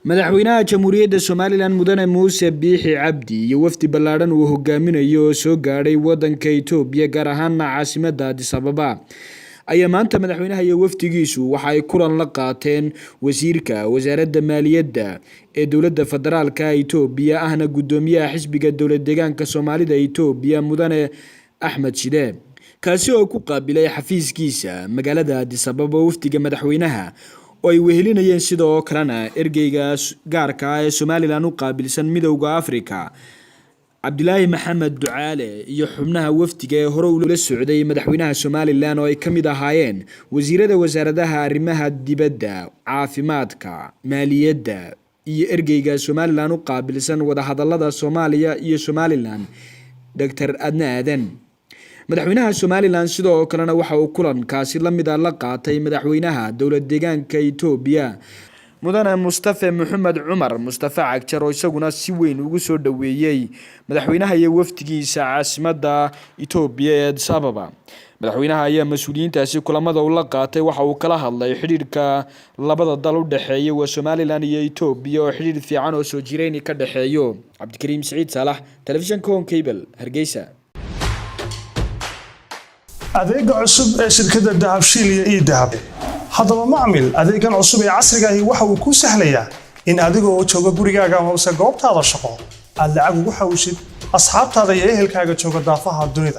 Madaxweynaha Jamhuuriyadda Somaliland, Mudane Muuse Biixi Cabdi, iyo wafdi ballaadhan uu hogaaminayo oo soo gaadhay wadanka Itoobiya, gaar ahaana caasimadda Addis Ababa, ayaa maanta madaxweynaha iyo wafdigiisu waxa ay kulan la qaateen wasiirka wasaaradda maaliyadda ee dowladda federaalka Itoobiya, ahna guddoomiyaha xisbiga dowlad deegaanka Soomaalida Itoobiya, Mudane Axmed Shide, kaasi oo ku qaabilay xafiiskiisa magaalada Addis Ababa. Wafdiga madaxweynaha oo ay wehelinayeen sidoo kalena ergeyga gaarka ah ee Somaliland u qaabilsan Midowda Afrika, Cabdilaahi Maxamed Ducaale, iyo xubnaha wafdiga ee hore ula socday madaxweynaha Somaliland oo ay ka mid ahaayeen wasiirada wasaaradaha arrimaha dibadda, caafimaadka, maaliyadda iyo ergeyga Somaliland u qaabilsan wadahadalada Soomaaliya iyo Somaliland, Doctor Adna Aadan. Madaxweynaha Somaliland sidoo kalena waxa uu kulankaasi lamid a la qaatay madaxweynaha dowlad deegaanka Itoobiya, Mudane Mustafe Maxamed Cumar Mustafe Cagjar, oo isaguna si weyn ugu soo dhoweeyey madaxweynaha iyo wafdigiisa caasimadda Itoobiya ee Addis Ababa. Madaxweynaha ayaa mas-uuliyiintaasi kulamada ula qaatay waxa uu kala hadlay xidhiidhka labada dal u dhexeeya, waa Somaliland iyo Itoobiya, oo xidhiidh fiican oo soo jireyni ka dhexeeyo. Cabdikariim Siciid Saalax, telefishanka Horn Cable, Hargeysa. Adeega cusub ee shirkadda Dahabshiil iyo eDahab. Haddaba macmil, adeegan cusub ee casriga ahi waxa uu kuu sahlayaa in adigoo jooga gurigaaga amase goobtaada shaqo aad lacag ugu xawshid asxaabtaada iyo ehelkaaga jooga daafaha dunida.